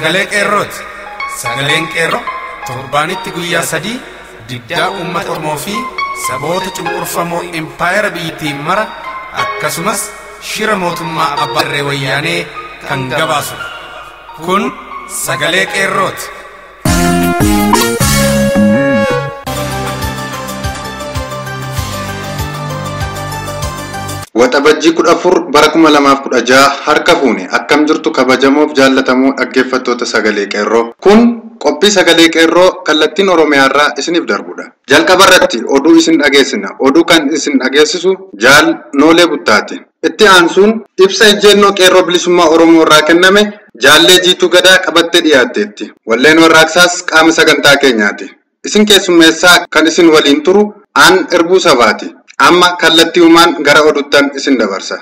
Sagalee Qeerrooti. Sagaleen Qeerroo torbaanitti guyyaa 3 diddaa uummata Oromoo fi saboota cunqurfamoo impaayera biyyattii mara akkasumas shira mootummaa abbaa irree wayyaanee kan gabaasudha. Kun Sagalee Qeerrooti. Waxabajjii 14 bara 2016 harka fuune akkam jirtu kabajamoof jaallatamoo dhaggeeffattoota Sagalee Qeerroo. Kun qophii Sagalee Qeerroo kallattiin Oromiyaarraa isiniif darbudha. Jalqaba irratti oduu isin dhageessina. Oduu kan isin dhageessisu Jaal Noolee Buttaati. Itti aansuun ibsa ejjennoo Qeerroo Bilisummaa Oromoo irraa kenname Jaallee Jiituu Gadaa qabattee dhiyaatteetti. Walleen warraaqsaas qaama sagantaa keenyaati. Isin keessummeessaa kan isin waliin turu aan Irbuu Sabaati. Amma kallattii uumaan gara oduuttan isin dabarsa.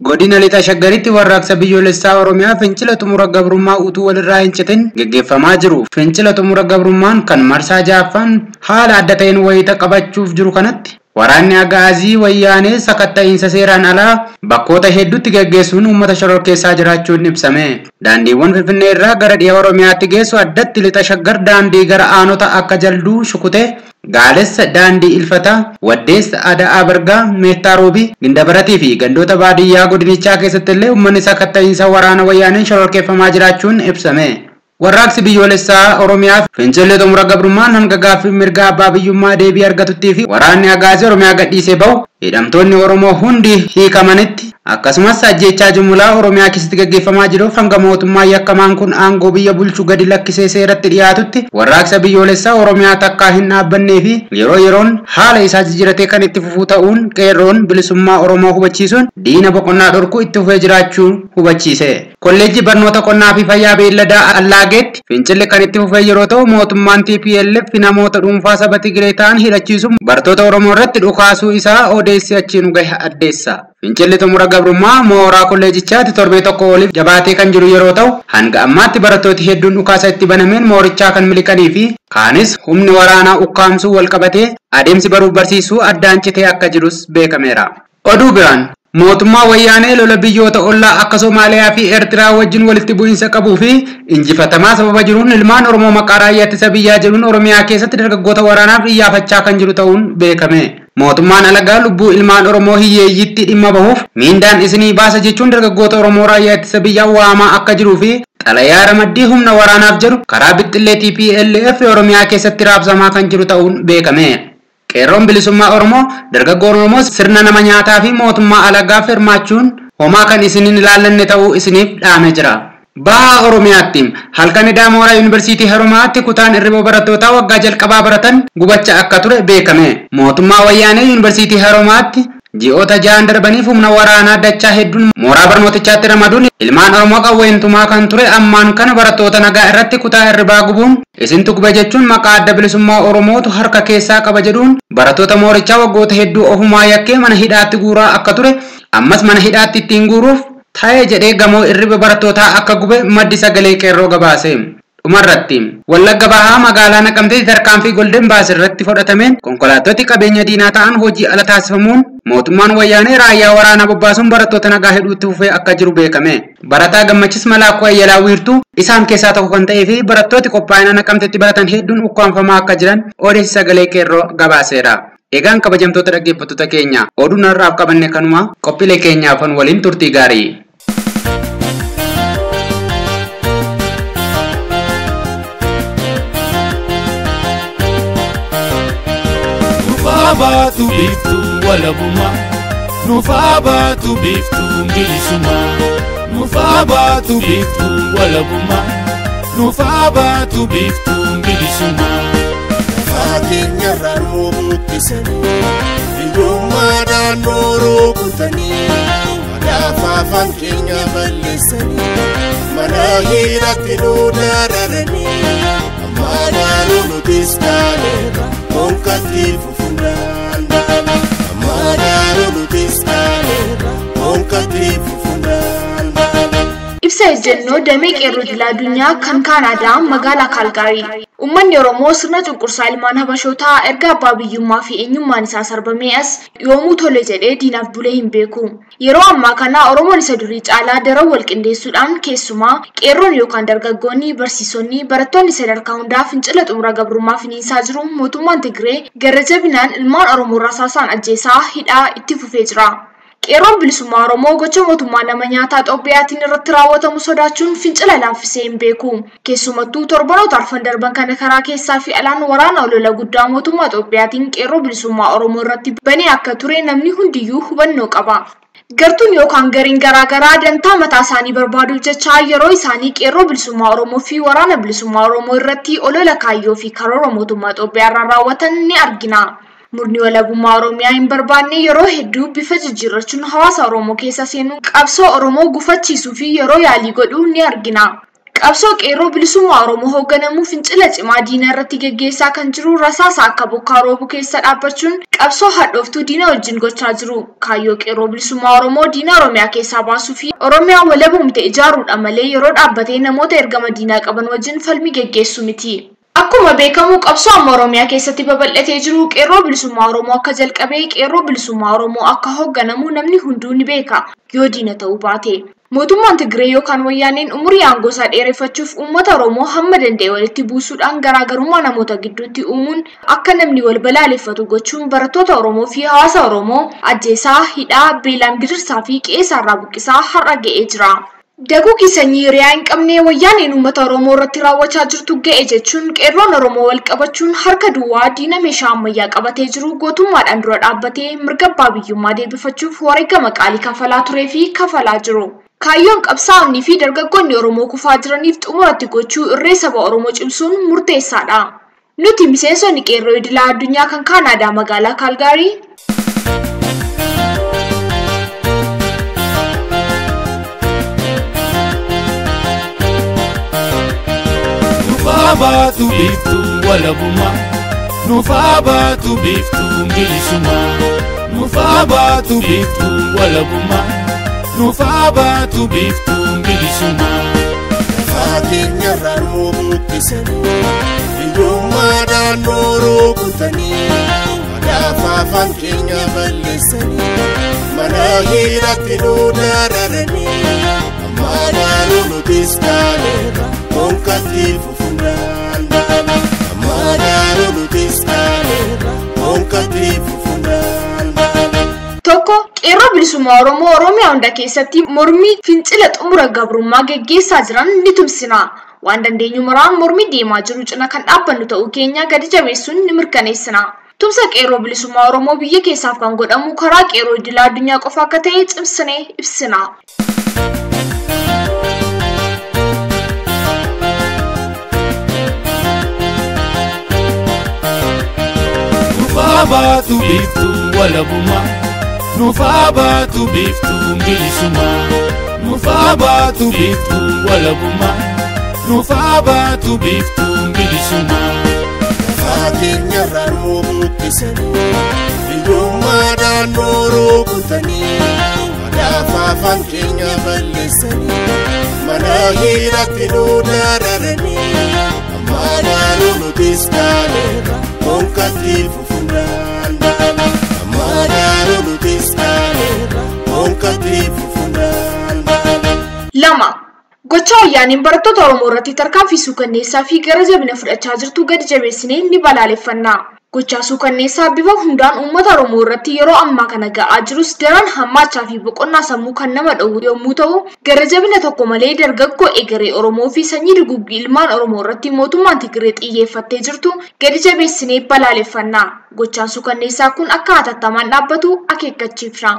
Godina Lixa Shaggaritti warraaqsa biyyoolessaa Oromiyaa fincila xumura gabrummaa utuu walirraa hin citin geggeeffamaa jiru. Fincila xumura gabrummaan kan marsaa 6ffaan haala adda ta'een wayita qabachuuf jiru kanatti waraanni Agaazii wayyaanee sakatta'iinsa seeraan alaa bakkoota hedduutti geggeessuun uummata shororkeessaa jiraachuun ibsame. Daandiiwwan Finfinnee irraa gara dhiha Oromiyaatti geessu addatti Lixa Shaggar daandii gara aanota akka Jalduu, Shukutee, Gaalessa, Daandii Ilfataa, Waddeessa, Ada'aa Bargaa, Meettaa Roobii, Gindabaratii fi gandoota baadiyyaa godinichaa keessatti illee uummanni sakatta'iinsa waraana wayyaaneen shororkeeffamaa jiraachuun ibsame. Warraaqsi biyyoolessaa Oromiyaa fincilli xumura gabrummaan hanga gaaffii mirga abbaa biyyummaa deebii argatuttii fi waraanni Agaazii Oromiyaa gadhiisee bahu hidhamtoonni Oromoo hundi hiikamanitti akkasumas ajjeechaa jumlaa Oromiyaa keessatti gaggeeffamaa jiruuf hanga mootummaa yakkamaan kun aangoo biyya bulchu gadi lakkisee seeratti dhiyaatutti warraaqsa biyyoolessaa Oromiyaa takkaa hin dhaabbannee fi yeroo yeroon haala isaa jijjiiratee kan itti fufuu ta'uun Qeerroon Bilisummaa Oromoo hubachiisuun diina boqonnaa dhorkuu itti fufee jiraachuu hubachiise. Kolleejjii barnoota qonnaa fi fayyaa beelladaa Allaageetti fincilli kan itti fufee yeroo ta'u mootummaan TPLF namoota dhuunfaa saba Tigree ta'an hidhachiisuun barattoota Oromoo irratti dhukaasuu isaa odeessi achiin gahe addeessa. Fincilli xumura gabrummaa mooraa kolleejichaatti torbee tokko oliif jabaatee kan jiru yeroo ta'u hanga ammaatti barattooti hedduun dhukaasa itti banameen moorichaa kan miliqanii fi kaanis humni waraanaa ukkaamsuu wal qabatee adeemsi baruuf barsiisuu addaan citee akka jirus beekameera. Oduu biraan mootummaa wayyaanee lola biyyoota ollaa akka Somaaliyaa fi Eertiraa wajjin walitti bu'iinsa qabuu fi injifatamaa sababa jiruun ilmaan Oromoo maqaa raayyaa ittisa biyyaa jedhuun Oromiyaa keessatti dargaggoota waraanaaf xiyyaafachaa kan jiru ta'uun beekame. Mootummaan alagaa lubbuu ilmaan Oromoo hiyyeeyyiitti dhimma bahuuf miindaan isinii baasa jechuun dargaggoota Oromoo raayyaa ittisa biyyaa waamaa akka jiruu fi xalayaa ramaddii humna waraanaaf jedhu karaa bixxillee TPLF Oromiyaa keessatti raabsamaa kan jiru ta'uun beekame. Qeerroon Bilisummaa Oromoo dargaggoon Oromoo sirna nama nyaataa fi mootummaa alagaaf hirmaachuun homaa kan isiniin ilaallanne ta'uu isiniif dhaamee jira. Baha Oromiyaatti halkan idaa mooraa Yuunivarsiitii Haromaatti kutaan hirriba barattootaa waggaa jalqabaa baratan gubacha akka ture beekame. Mootummaa wayyaanee Yuunivarsiitii Haromaatti ji'oota 6 darbaniif humna waraanaa dachaa hedduun mooraa barnootichaatti ramaduun ilmaan Oromoo qawweentumaa kan ture ammaan kana barattoota nagaa irratti kutaa hirribaa gubuun isintu gube jechuun maqaa adda bilisummaa Oromootu harka keessaa qaba jedhuun barattoota moorichaa waggoota hedduu ofumaa yakkee mana hidhaatti guuraa akka ture ammas mana hidhaatti ittiin guuruuf ta'ee jedhee gamoo hirriba barattootaa akka gube maddi Sagalee Qeerroo gabaase. Dhumarratti Wallagga Bahaa magaalaa Naqamteetti tarkaanfii Golden Baas irratti fudhatameen konkolaattoti qabeenya diinaa ta'an hojii ala taasifamuun mootummaan wayyaanee raayyaa waraanaa bobbaasuun barattoota nagaa hedduutti fufee akka jiru beekame. Barataa Gammachis Malaakuu Ayyalaa Wiirtuu isaan keessaa tokko kan ta'ee fi barattooti qophaa'ina Naqamteetti baratan hedduun ukkaanfamaa akka jiran odeessi Sagalee Qeerroo gabaaseera. Egaan kabajamtoota dhaggeeffattoota keenya oduun har'aaf qabanne kanuma qophiilee keenyaaf waliin turtii gaarii. Nufaabatu biiftuu walabummaa, nufaabatu biiftuu bilisummaa, nufaabatu biiftuu walabummaa, nufaabatu biiftuu bilisummaa. Fageenya irraa nu buqqisanii, hiyyummaadhaan nu rukutanii, aadaa afaan keenya balleessanii, mana hidhaatti nu dararanii, amma daanuu nutis taaneerra honkatti fufuudhaan baana. Amma daanuu nutis taaneerra honkatti fufuudhaan baana. Ibsa Ibsa ejjennoo damee qeerroo idil addunyaa kan Kaanaadaa magaalaa Kaalgaarii. Uummanni Oromoo sirna cunqursaa ilmaan Habashootaa erga abbaa biyyummaa fi eenyummaan isaa sarbamee as yoomuu tole jedhee diinaaf bulee hin beeku. Yeroo ammaa kana Oromoon isa durii caalaa daran wal qindeessuudhaan keessumaa qeerroon yookaan dargaggoonni, barsiisonni, barattoonni sadarkaa hundaa fincila xumura gabrummaa finiinsaa jiru. Mootummaan Tigree gara jabinaan ilmaan Oromoo rasaasaan ajjeesaa hidhaa itti fufee jira. Qeerroon bilisummaa Oromoo gocha mootummaa nama nyaataa Xoophiyaatiin irratti raawwatamu sodaachuun fincila laaffisee hin beeku. Keessumattuu torbanoota arfan darban kana karaa keessaa fi alaan waraana olola guddaa mootummaa Xoophiyaatiin qeerroo bilisummaa Oromoo irratti banee akka ture namni hundiyyuu hubannoo qaba. Gartuun yookaan gariin garaagaraa dantaa mataa isaanii barbaaduuf jecha yeroo isaanii qeerroo bilisummaa Oromoo fi waraana bilisummaa Oromoo irratti olola kaayyoo fi karoora mootummaa Xoophiyaa irraa raawwatan ni argina. Murni walabummaa Oromiyaa hin barbaanne yeroo hedduu bifa jijjiirrachuun hawaasa Oromoo keessa seenuun qabsoo Oromoo gufachiisuu fi yeroo yaalii godhuu ni argina. Qabsoo qeerroo bilisummaa Oromoo hoogganamuu fincila cimaa diina irratti geggeessaa kan jiru rasaasa akka bokkaa roobuu keessa dhaabbachuun qabsoo hadhooftuu diina wajjin gochaa jiru. Kaayyoo qeerroo bilisummaa Oromoo diina Oromiyaa keessaa baasuu fi Oromiyaa walabumte ijaaruudha malee yeroo dhaabbatee namoota ergama diinaa qaban wajjin falmii geggeessu miti. Akkuma beekamu qabsoo amma Oromiyaa keessatti babal'atee jiru qeerroo bilisummaa Oromoo akka jalqabee qeerroo bilisummaa Oromoo akka hoogganamu namni hunduu ni beeka yoo diina ta'uu baate. Mootummaan Tigree yookaan Wayyaaneen umurii aangoo isaa dheereffachuuf uummata Oromoo hamma danda'e walitti buusuudhaan garaagarummaa namoota gidduutti uumuun akka namni wal balaaleffatu gochuun barattoota Oromoo fi hawaasa Oromoo ajjeesaa, hidhaa, beelaan gidirsaa fi qe'eessaarraa buqqisaa har'a ga'ee jira. Daguugii sanyii hiriyaa hin qabne Wayyaaneen uummata Oromoo irratti raawwachaa jirtu ga'e jechuun qeerroon Oromoo wal qabachuun harka duwwaa diina meeshaa ammayyaa qabatee jiru gootummaadhaan dura dhaabbatee mirga abbaa biyyummaa deebifachuuf wareegama qaalii kafalaa turee fi kafalaa jiru. Kaayyoon qabsaa'onnii fi dargaggoonni Oromoo kufaa jiraniif xumuratti gochuu irree saba Oromoo cimsuun murteessaadha. Nuti miseensonni qeerroo idilaa addunyaa kan Kaanaadaa magaalaa Kaalgaarii Nuuf biiftuu walabummaa, nuuf baatu biiftuu bilisummaa, nuuf baatu biiftuu walabummaa, nuuf baatu biiftuu bilisummaa. Lafaa keenyarraa nu buqqisanii, hiyyummaadhaan nu rukutanii, aadaa afaan keenya balleessanii, mana hidhaatti nu dararanii, amma garuu nutis taaneerra honkatti fufuudhaan baana. Amma garuu nutis taaneerra honkatti fufuudhaan baana. Tokko qeerroo bilisummaa Oromoo Oromiyaa hunda keessatti mormii fincila xumura gabrummaa geggeessaa jiran ni tumsina. Waan dandeenyu maraan mormii deemaa jiru cina kan dhaabbannu ta'uu keenya gadi jabeessuun ni mirkaneessina. Tumsa qeerroo bilisummaa Oromoo biyya keessaaf kan godhamu karaa qeerroo idilaa addunyaa qofa akka ta'e cimsinee ibsina. Nuuf baatu biiftuu walabummaa, nuuf baatu biiftuu bilisummaa, nuuf baatu biiftuu walabummaa, nuuf baatu biiftuu bilisummaa. Lafaa keenyarraa nu buqqisanii, hiyyummaadhaan nu rukutanii, aadaa afaan keenya balleessanii, mana hidhaatti nu dararanii, amma garuu nutis taaneerra honkatti fufuudhaan baana. Amma garuu nutis taaneerra honkatti fufuudhaan baana. 2. Gocha Wayyaaneen barattoota Oromoo irratti tarkaanfii suukanneessaa fi gara jabina fudhachaa jirtu gadi jabeessinee ni balaaleffanna. Gochaa suukanneessaa bifa hundaan uummata Oromoo irratti yeroo ammaa kana ga'aa jirus daran hammaachaa fi boqonnaa sammuu kan nama dhowwu yommuu ta'u, gara jabina tokko malee dargaggoo egeree Oromoo fi sanyii duguggii ilmaan Oromoo irratti mootummaan Tigree xiyyeeffattee jirtu gadi jabeessinee balaaleffanna. Gochaan suukanneessaa kun akka hatattamaan dhaabbatu akeekkachiifna.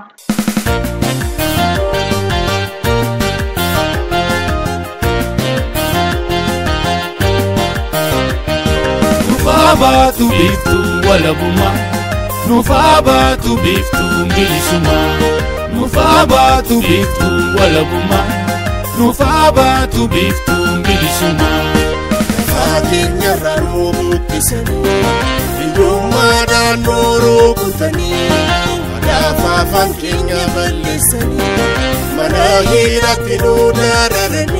Nuuf baatu biiftuu walabummaa, nuuf baatu biiftuu bilisummaa, nuuf baatu biiftuu walabummaa, nuuf baatu biiftuu bilisummaa. Lafaa keenyarraa nu buqqisanii, hiyyummaadhaan nu rukutanii, aadaa afaan keenya balleessanii, mana hidhaatti nu dararanii.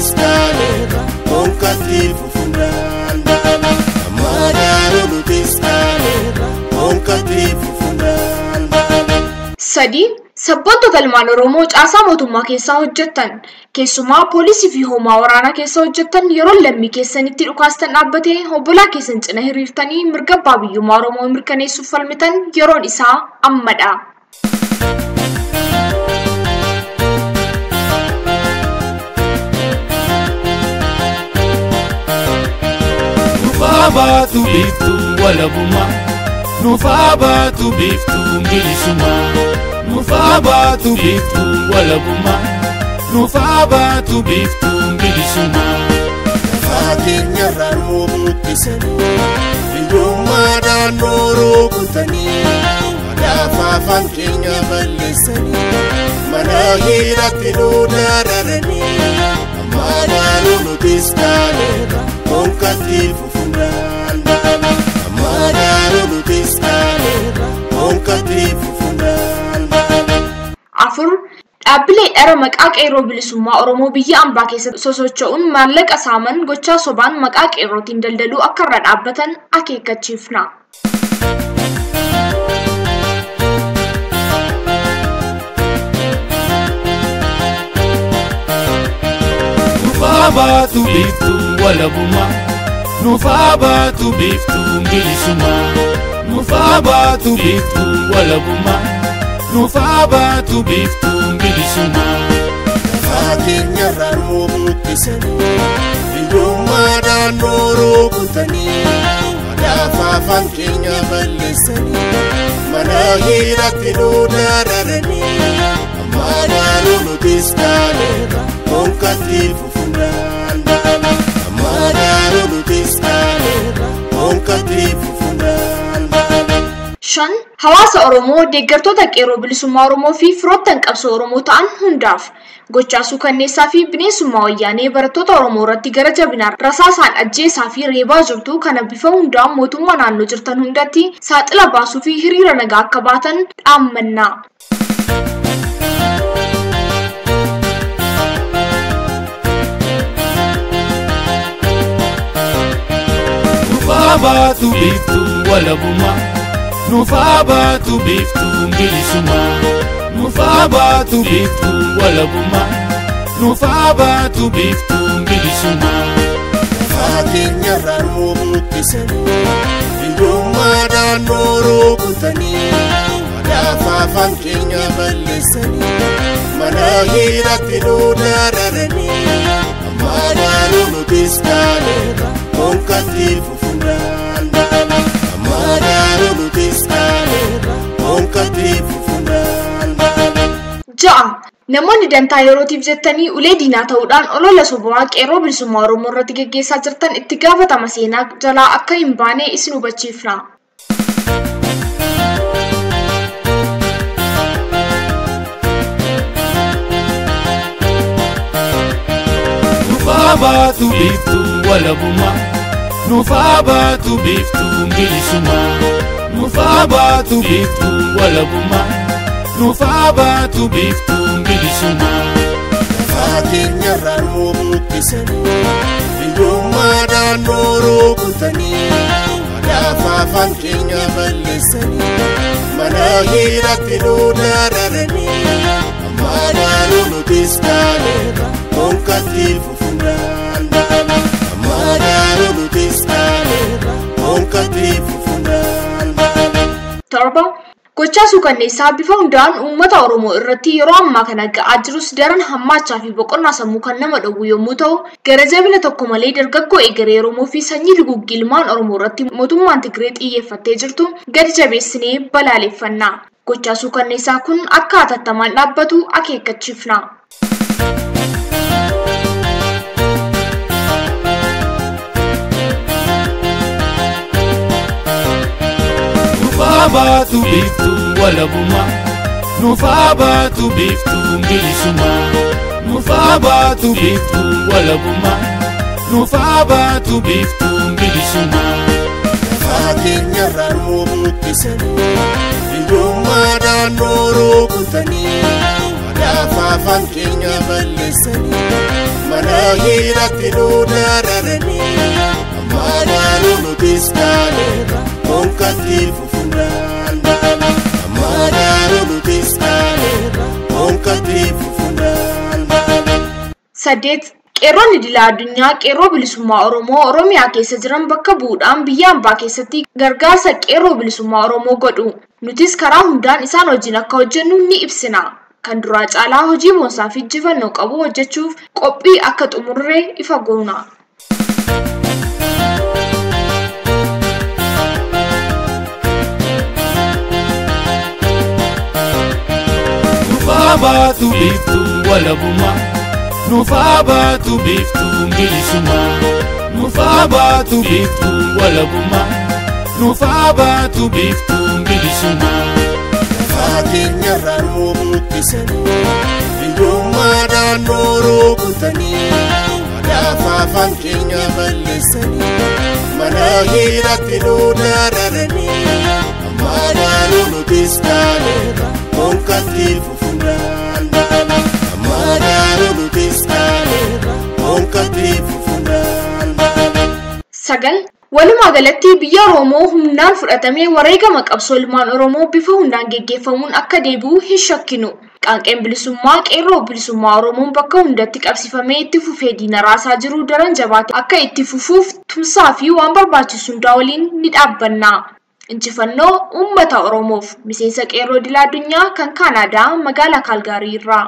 nutis kaaneerra konkatti fufunaan baana. Amma garuu nutis kaaneerra konkatti fufunaan baana. 3. Sabboontota ilmaan Oromoo caasaa mootummaa keessaa hojjettan, keessumaa poolisii fi hoomaa waraanaa keessa hojjettan yeroo lammii keessanitti dhukaastan dhaabbatee obbolaa keessan cina hiriirtanii mirga abbaa biyyummaa Oromoo mirkaneessuuf falmitan yeroon isaa ammadha. Nuuf baatu biiftuu walabummaa, nuuf baatu biiftuu bilisummaa. Nuuf baatu biiftuu walabummaa, nuuf baatu biiftuu bilisummaa. Lafaa keenyarraa nu buqqisanii, hiyyummaadhaan nu rukutanii, aadaa afaan keenya balleessanii, mana hidhaatti nu dararanii. Amma garuu nutis kaaneerra konkatti fufunaan baana. Amma garuu nutis kaaneerra konkatti fufunaan baana. 4. Dhaabbilee dhara maqaa qeerroo bilisummaa Oromoo biyya ambaa keessa sosocho'uun maallaqa saaman gochaa sobaan maqaa qeerrootiin daldaluu akka irra dhaabbatan akeekkachiifna. Nuuf baatu biiftuu walabummaa, nuuf baatu biiftuu bilisummaa. Nuuf baatu biiftuu walabummaa, nuuf baatu biiftuu bilisummaa. Lafaa keenyarraa nu buqqisanii, hiyyummaadhaan nu rukutanii, aadaa afaan keenya balleessanii, mana hidhaatti nu dararanii. Amma garuu nutis kaaneerra konkatti fufunaan baana. Amma garuu nutis kaaneerra konkatti fufunaan baana. 5. Hawaasa Oromoo deeggartoota qeerroo bilisummaa Oromoo fi firoottan qabsoo Oromoo ta'an hundaaf gochaa suukanneessaa fi bineensummaa wayyaanee barattoota Oromoo irratti gara jabinaan rasaasaan ajjeesaa fi reebaa jirtu kana bifa hundaan mootummaa naannoo jirtan hundatti saaxila baasuu fi hiriira nagaa akka baatan dhaammanna. Nuuf baatu biiftuu walabummaa, nuuf baatu biiftuu bilisummaa. Nuuf baatu biiftuu walabummaa, nuuf baatu biiftuu bilisummaa. Lafaa keenyarraa nu buqqisanii, hiyyummaadhaan nu rukutanii, aadaa afaan keenya balleessanii, mana hidhaatti nu dararanii. Amma garuu nutis kaaneerra konkatti fufunaan baana. Amma garuu nutis kaaneerra konkatti fufunaan baana. 6. Namoonni dantaa yerootiif jettanii ulee diinaa ta'uudhaan olola sobaa qeerroo bilisummaa Oromoo irratti geggeessaa jirtan itti gaafatama seenaa jalaa akka hin baane isin hubachiifna. Nuuf baatu biiftuu walabummaa, nuuf baatu biiftuu bilisummaa. Nuuf baatu biiftuu walabummaa, nuuf baatu biiftuu bilisummaa. Lafaa keenyarraa nu buqqisanii, hiyyummaadhaan nu rukutanii, aadaa afaan keenya balleessanii, mana hidhaatti nu dararanii. Amma garuu nutis kaaneerra konkatti fufunaan baana. Amma garuu nutis kaaneerra konkatti fufunaan baana. 7. Gochaa suukanneessaa bifa hundaan uummata Oromoo irratti yeroo ammaa kana ga'aa jirus daran hammaachaa fi boqonnaa sammuu kan nama dhowwu yommuu ta'u, gara jabina tokko malee dargaggoo egeree Oromoo fi sanyii duguggii ilmaan Oromoo irratti mootummaan Tigree xiyyeeffattee jirtu gadi jabeessinee balaaleffanna. Gochaa suukanneessaa kun akka hatattamaan dhaabbatu akeekkachiifna. Nuuf baatu biiftuu walabummaa, nuuf baatu biiftuu bilisummaa. Nuuf baatu biiftuu walabummaa, nuuf baatu biiftuu bilisummaa. Lafaa keenyarraa nu buqqisanii, hiyyummaadhaan nu rukutanii, aadaa afaan keenya balleessanii mana hidhaatti nu dararanii amma garuu nutis kaaneerra konkatti fufuudhaan baana amma garuu nutis kaaneerra konkatti fufuudhaan baana. 8. Qeerroon idil addunyaa qeerroo bilisummaa Oromoo Oromiyaa keessa jiran bakka bu'uudhaan biyya ambaa keessatti gargaarsa qeerroo bilisummaa Oromoo godhu. Nutis karaa hundaan isaan wajjin akka hojjennu ni ibsina. Kan duraa caalaa hojii boonsaa fi injifannoo qabu hojjechuuf qophii akka xumurre ifa goona. Nuuf baatu biiftuu walabummaa. Nuuf baatu biiftuun bilisummaa. Nuuf baatu biiftuun walabummaa. Nuuf baatu biiftuun bilisummaa. Lafaa keenyarraa nu buqqisanii hiyyummaadhaan nu rukutanii aadaa afaan keenya balleessanii mana hidhaatti nu dararanii amma garuu nutis kaaneerra konkatti fufuudhaan baana amma garuu nutis kaaneerra konkatti fufuudhaan baana. 9. Walumaa galatti biyya Oromoo humnaan fudhatamee wareegama qabsoo ilmaan Oromoo bifa hundaan geggeeffamuun akka deebi'u hin shakkinu. Qaanqeen bilisummaa qeerroo bilisummaa Oromoon bakka hundatti qabsiifamee itti fufee diina raasaa jiru daran jabaate akka itti fufuuf tumsaa fi waan barbaachisu hundaa waliin ni dhaabbanna. Injifannoo uummata Oromoof miseensa qeerroo idil addunyaa kan Kaanaadaa magaalaa Kaalgaarii irraa.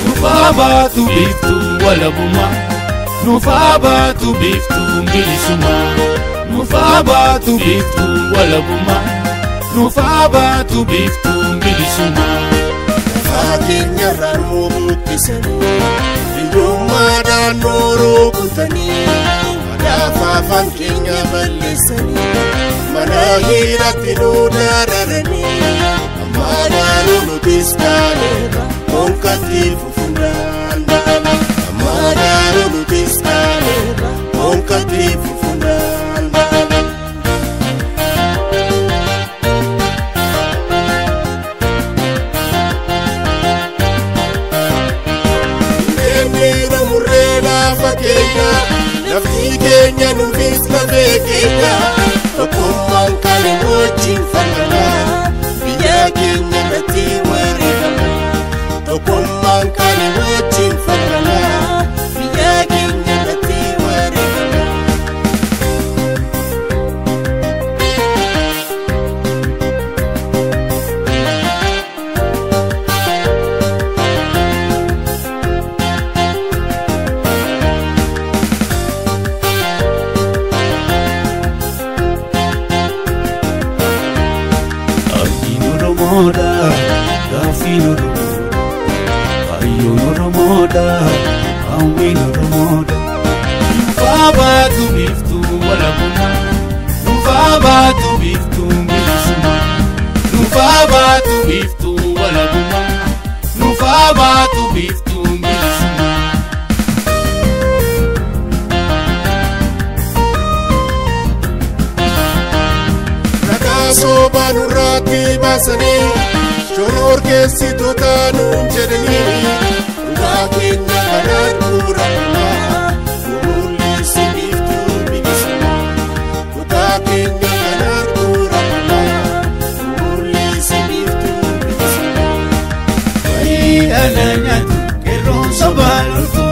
Nuuf baatu biiftuu walabummaa. Nuuf baatu biiftuun bilisummaa. Nuuf baatu biiftuun walabummaa. Nuuf baatu biiftuun bilisummaa. Lafaa keenyarraa nu buqqisanii hiyyummaadhaan nu rukutanii aadaa afaan keenya balleessanii mana hidhaatti nu dararanii amma garuu nutis kaaneerra konkatti fufuudhaan baana amma garuu nutis kaaneerra konkatti fufuudhaan baana. Lafti keenya nuufis lafee keenya tokkummaan kan wajjin falmanaa biyya keenya irratti wareegama. Tokkummaan kan wajjin falmanaa biyya keenya irratti wareegama. Gaaffiin Oromoodha, kaayyoon Oromoodha, hawwiin Oromoodha. Nuuf baatu biiftuu walabummaa, nuuf baatu biiftuu bilisummaa, nuuf baatu biiftuu walabummaa, nuuf baatu biiftuu bilisummaa. Ragaa sobaa nurratti baasanii shororkeessitoota nuun jedhanii dhugaa keenya kanaan guuramnaa nu mul'isi biiftuu bilisummaa. Dhugaa keenya kanaan guuramnaa nu mul'isi biiftuu bilisummaa. Wayi ana nyaatu qeerroon sobaa loltu.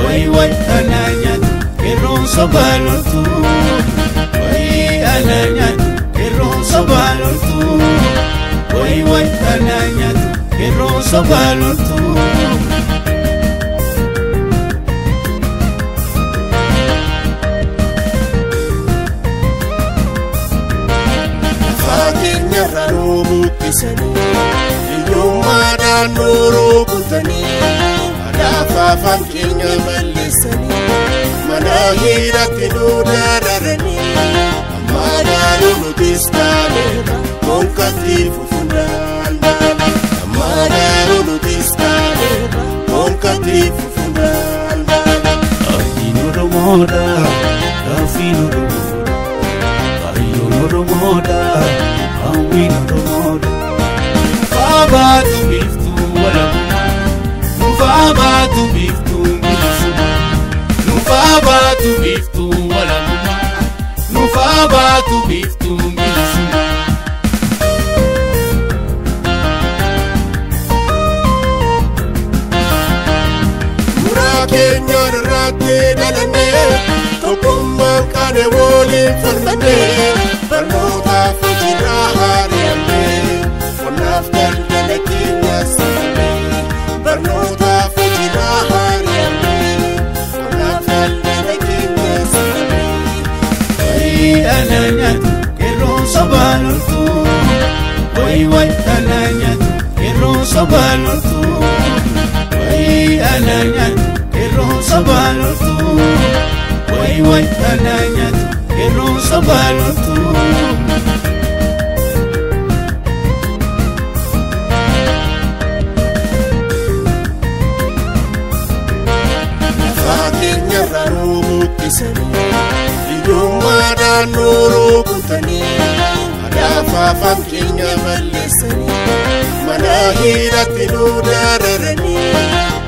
Wayi wayi ana nyaatu qeerroon sobaa loltu. Wayi ana nyaatu qeerroon sobaa loltu. Wayi wayi ana nyaatu qeerroon sobaa loltu. Lafaa keenyarraa nu buqqisanii hiyyummaadhaan nu rukutanii aadaa afaan keenya balleessanii mana hidhaatti nu dararanii amma garuu nutis kaaneerra konkatti fufuudhaan baana amma garuu nutis kaaneerra konkatti fufuudhaan baana. Abdiin Oromoodha, gaaffiin Gaaffiin Oromoodha, kaayyoon Oromoodha, hawwiin Oromoodha. Nuufaa baatu biiftuu walabummaa, nuufaa baatu biiftuu bilisummaa, nuufaa baatu biiftuu walabummaa, nuufaa baatu biiftuu bilisummaa. Keenya irratti dhalannee tokkummaan kaane waliin falmannee barnootaaf hojiirraa haari'amnee qonnaaf daldala keenya sifannee barnootaaf hojiirraa haari'amnee qonnaaf daldala keenya sifannee. Wayi ana nyaatu qeerroon sobaa loltu, wayi wayi ana nyaatu qeerroon sobaa loltu, wayi ana nyaatu. Qeerroon sobaa loltu, wayi wayi ana nyaatu qeerroon sobaa loltu. Lafa keenyarraa nu buqqisanii hiyyummaadhaan nu rukutanii aadaa afaan keenya balleessanii mana hidhaatti nu dararanii.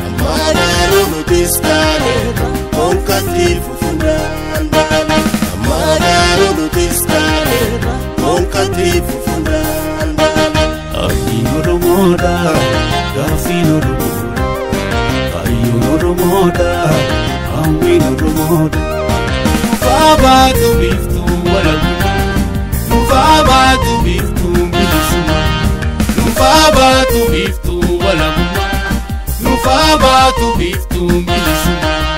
Ammaadhaan nutis taaneerra konkatti fufuudhaan baana. Ammaadhaan nutis taaneerra konkatti fufuudhaan baana. Abdiin Oromoodha, gaaffiin Oromoodha, kaayyoon Oromoodha, hawwiin Oromoodha. Nuufaa baatu biiftuu walabummaa, nuufaa baatu biiftuu bilisummaa, nuufaa baatu biiftuu walabummaa. Nuufaa baatu biiftuu bilisummaa,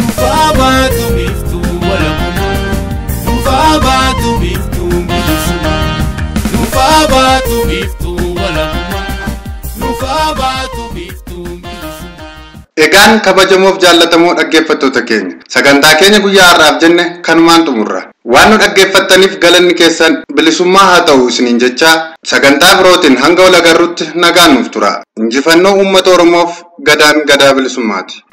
nuufaa baatu biiftuu walabummaa, nuufaa baatu biiftuu bilisummaa, nuufaa baatu biiftuu walabummaa, nuufaa baatu biiftuu bilisummaa. Egaan kabajamoof jaallatamoo dhaggeeffattoota keenya sagantaa keenya guyyaa har'aaf jenne kanumaan xumurra. Waan nu dhaggeeffattaniif galanni keessan bilisummaa haa ta'u isiniin jechaa sagantaa birootiin hanga wal agarrutti nagaan nuuf tura. Injifannoo uummata Oromoof gadaan gadaa bilisummaati.